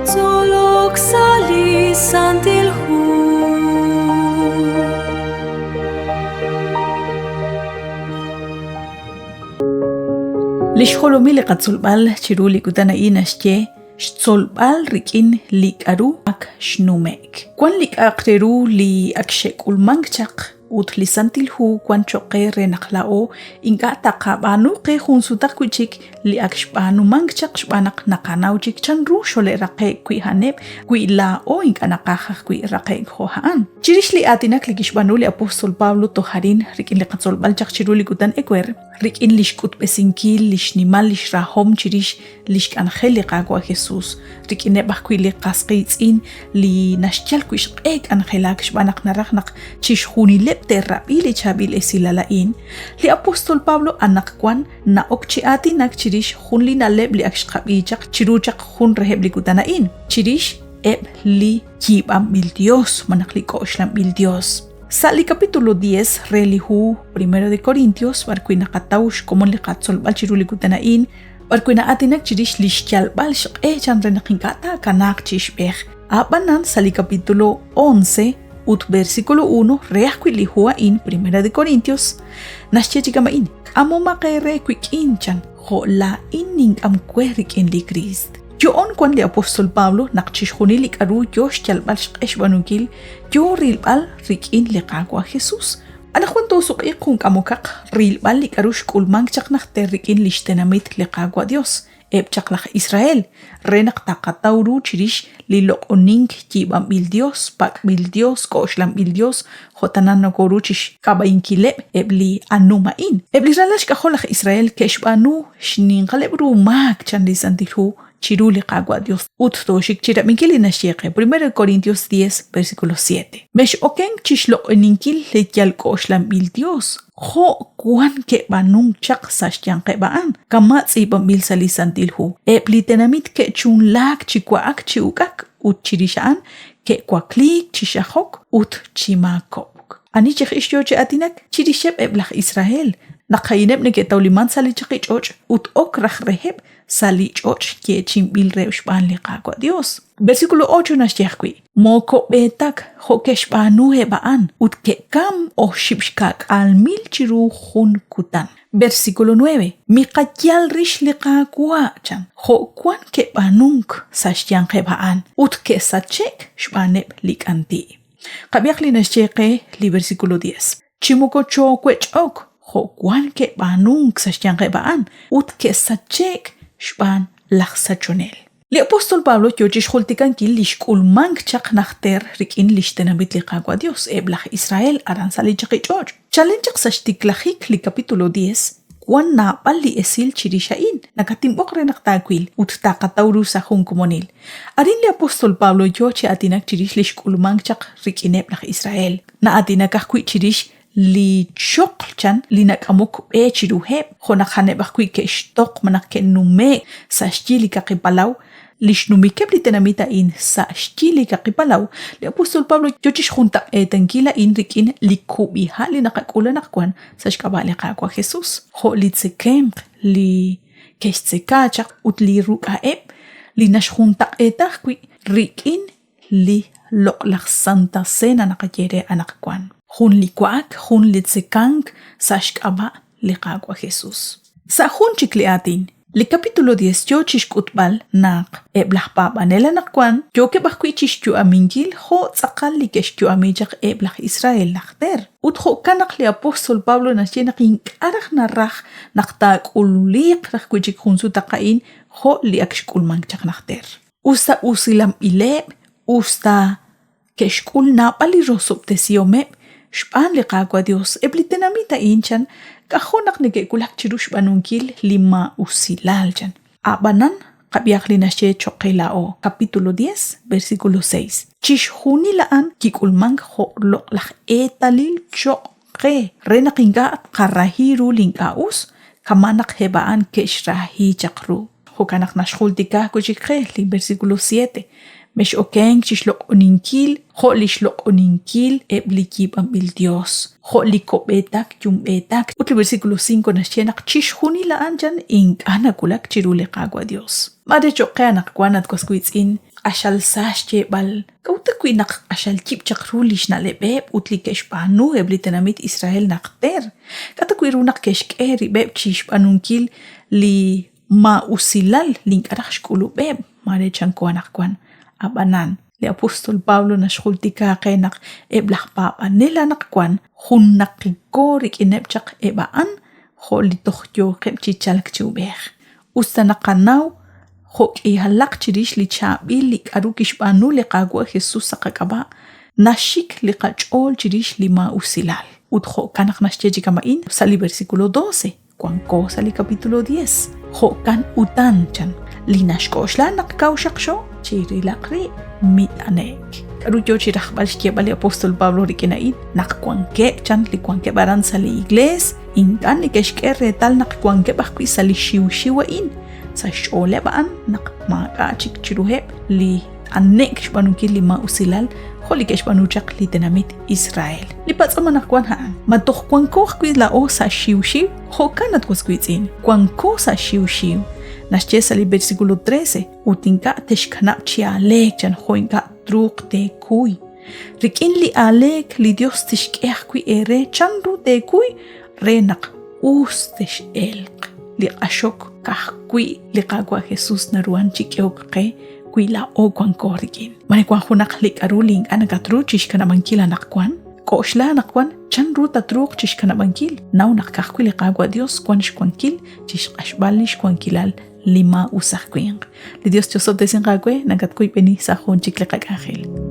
Tzolok sa' li Santil Hu. Li xjolomil li qatzolb'al chiru li kutan a'in naxye xtzolb'al rik'in li k'aru ak xnume'k. Wan li k'a'aq re ru li ak xe'k'ulmank chaq ut li Santil Hu wan choq' qe re naq laa'o ink'a' taqab'aanu qe jun sutaq wi'chik li ak xb'aanumank chaq xb'aan naq naqanaw chik chan ru xole'raqe'k wi' a'aneb' wi laa'o ink'a' naqaj ajwi' raqe'k jo' a'an. Chirix li aatinak li kixb'aanu li apóstol Pablo toj arin rik'in li qatzolb'al chaq chiru li kutan ewer, rik'in lix k'utb'esinkil lix nimal lix rahom chirix lix k'anjel li Qaawa' Jesus, rik'ineb' ajwi' li qas qiitz'in li naxyal wi' xq'e k'anjelak xb'aan naq naraj naq chixjunileb' te'rab'i li chaab'il esilal a'in, li apóstol Pablo anaqwan na'ok chi aatinak chirix jun li na'leb' li ak xqab'i chaq chiru chaq jun reheb' li kutan a'in, chirix eb' li yiib'anb'il dios malaj li k'oxlanb'il dios. Sa' li capítulo 10 re li hu Primero de Corintios, b'arwi' naqataw xkomon li qatzolb'al chiru li kutan a'in, b'arwi' na'aatinak chirix li xyalb'al xq'e chan re naq ink'a' taakanaaq chi ixb'ej. A'b'anan sa' li capítulo 11 ut versículo 1 re ajwi' li hu a'in Primera de Corintios, naxye chi kama'in, K'amomaq eere wik'in chan, jo' laa'in nink'am we rik'in li Kriist. Yo'on wan li apóstol Pablo naq chixjunil li k'aru yo xyalb'al xq'e xb'aanunkil yo rilb'al rik'in li Qaawa' Jesús. Anaqwan toosuq'iiq jun k'amokaq rilb'al li k'aru xk'ulmank chaq najter rik'in li xtenamit li Qaawa' Yos, eb' chaq laj Israel, re naq taqataw ru chirix li loq'onink yiib'anb'il yos, pak'b'il yos, k'oxlanb'il yos, jo' tana nokoru chi xk'ab'a'inkileb' eb' li anum a'in. Eb' li ralal xk'ajol laj Israel ke'xb'aanu xninqaleb' ru maak chan li Santil Hu chiru li Qaawa' Dios ut tooxik chi rab'inkil li naxye qe 1 Corintios 10, versículo 7. Mex'okenk chi xloq'oninkil li yal k'oxlanb'il Dios, jo' wan ke'b'aanunk chaq sa' xyanqeb' a'an, kama' tz'iib'anb'il sa' li Santil Hu. Eb' li tenamit ke'chunlaak chi wa'ak chi uk'ak ut chirix a'an ke'wakliik chi xajok ut chi maakob'k. Ani chi ix yo chi aatinak chirixeb' eb' laj Israel, naq a'ineb' neke'tawlimank sa' li chaqich'och' ut ok raj reheb' sa' li ch'och' yeechi'inb'il reheb' xb'aan li Qaawa' Yos. Versículo 8 naxye ajwi', Mooko'b'eetak jo' ke'xb'aanu eb' a'an ut ke'kamk 9,000 chiru jun kutan. Versículo 9, Miqayal rix li Qaawa', chan, jo' wan ke'b'aanunk sa' xyanqeb' a'an ut ke'sache'k xb'aaneb' li k'anti'. Qab'ihaq li naxye qe li versículo 10. Chi moko choowech'ok jo' wan ke'b'aanunk sa' xyanqeb' a'an ut ke'sache'k xb'aan laj sachonel. Li apóstol Pablo yoo chixjultikankil li xk'ulmank chaq najter rik'in lix tenamit li Qaawa' Dios, eb' laj Israel aran sa' li chaqi ch'och'. Chalen chaq sa' xtiklajik li capítulo 10, wan naab'al li esil chirix a'in, nakatinb'oq re naq taawil ut taqataw ru sa' jun komonil. Arin li apóstol Pablo yoo chi aatinak chirix li xk'ulmank chaq rik'ineb' laj Israel. Na'aatinak ajwi' chirix li choql chan li nak'amok b'e chiruheb', jo' naq a'aneb' ajwi' ke'xtoq malaj ke'nume'k sa' xyi li Kaqi Palaw. Li xnumikeb' li tenamit a'in sa' xyi li Kaqi Palaw, li apóstol Pablo yoo chixjuntaq'eetankil a'in rik'in li kub'iha' li naqak'ul anaqwan sa' xk'ab'a' li Qaawa' Jesus, jo' li tzekemq li ke'xtzeka chaq ut li ruk'a'eb' li naxjuntaq'eeta ajwi' rik'in li loq'laj Santa Cena naqaye re anaqwan. Jun li wa'ak, jun li tzekank sa' xk'ab'a' li Qaawa' Jesus. Sa' jun chik li aatin, li capítulo 10 yoo chixk'utb'al naq eb' laj paab'anel anaqwan yookeb' ajwi' chixyu'aminkil jo' tz'aqal li ke'xyu'ami chaq eb' laj Israel najter. Ut jo'kan naq li apóstol Pablo naxye naq ink'a' raj naraj naq taak'ululiiq raj wi' chik jun sutaq a'in jo' li ak xk'ulmank chaq najter. Us ta usilanb'ileb', us ta ke'xk'ul naab'al li rosob'tesihomeb' xb'aan li Qaawa' Dios, eb' li tenamit a'in, chan, k'ajo' naq neke'wulak chiru xb'aanunkil li maa'usilal, chan. A'b'anan, qab'ihaq li naxye choq' qe laa'o, capítulo 10, versículo 6. Chixjunil a'an kik'ulmank jo' loq'laj eetalil choq' qe, re naq ink'a' tqarahi ru li ink'a' us, kama' naq eb' a'an ke'xrahi chaq ru. Jo'kan naq naxjultika wi' chik qe li versículo 7. Mex'okenk chi xloq'oninkil jo' li xloq'oninkil eb' li yiib'anb'il yos, jo' li ko'b'eetak yumb'eetak. Ut li versículo 5 naxye naq chixjunil a'an chan ink'a' nawulak chiru li Qaawa' Yos. Maare cho'q qe anaqwan, at was wiitz'in, q'axal sa xyeeb'al, K'a'ut ta wi' naq q'axal yib' chaq ru li xna'leb'eb' ut li ke'xb'aanu eb' li tenamit Israel najter? K'a' ta wi' ru naq ke'xk'e rib'eb' chi xb'aanunkil li maa'usilal li ink'a' raj xk'ulub'eb'? Maare chanko anaqwan. Ab'anan, li apóstol Pablo naxjultika qe naq eb' laj paab'anel anaqwan junnaqiko rik'ineb' chaq eb' a'an jo' li toj yooqeb' chi chalk chi ub'ej. Us ta naqanaw jo' k'ihalaq chirix li chaab'il li k'aru kixb'aanu li Qaawa' Jesus sa' qak'ab'a', naxik li qach'ool chirix li maa'usilal. Ut jo'kan naq naxye chi kama'in sa' li versículo 12, wanko sa' li capítulo 10. Jo'kan utan, chan, li naxk'oxla naq kaw xaqxo, chirilaq rib', mit'ane'k. K'aru yoo chi rajb'al xyeeb'al li apóstol Pablo rik'in a'in? Naq wankeb' chan li wankeb' aran sa' li iglees, ink'a' neke'xk'e reetal naq wankeb' ajwi' sa' li xiwxiw a'in. Sa' xch'ooleb' a'an naq maak'a' chik chiruheb' li t'ane'k xb'aanunkil li maa'usilal jo' li ke'xb'aanu chaq li tenamit Israel. Li patz'om anaqwan a'an, ma toj wanko ajwi' laa'o sa' xiwxiw? Jo'kan at was wiitz'in, wanko sa' xiwxiw. Naxye sa' li versículo 13, ut ink'a' texkanab' chi aaleek chan jo' ink'a' truuq teekuy. Rik'in li aaleek li Dios tixk'e ajwi' eere chanru teekuy re naq us tex'elq. Li q'axok ka'ajwi' li Qaawa' Jesus naruhan chi k'ehok qe wi laa'o wanko rik'in. Mare wank junaq li k'aru li ink'a' nakatru chi xkanab'ankil anaqwan? K'oxla anaqwan chanru tatruuq chi xkanab'ankil. Naw naq ka'ajwi' li Qaawa' Dios wank xwankil chi xq'axb'al li xwankilal li maa'us aj winq. Li Dios chosob'tesinq aawe, nakatwoyb'eni sa' jun chik li qak'anjel.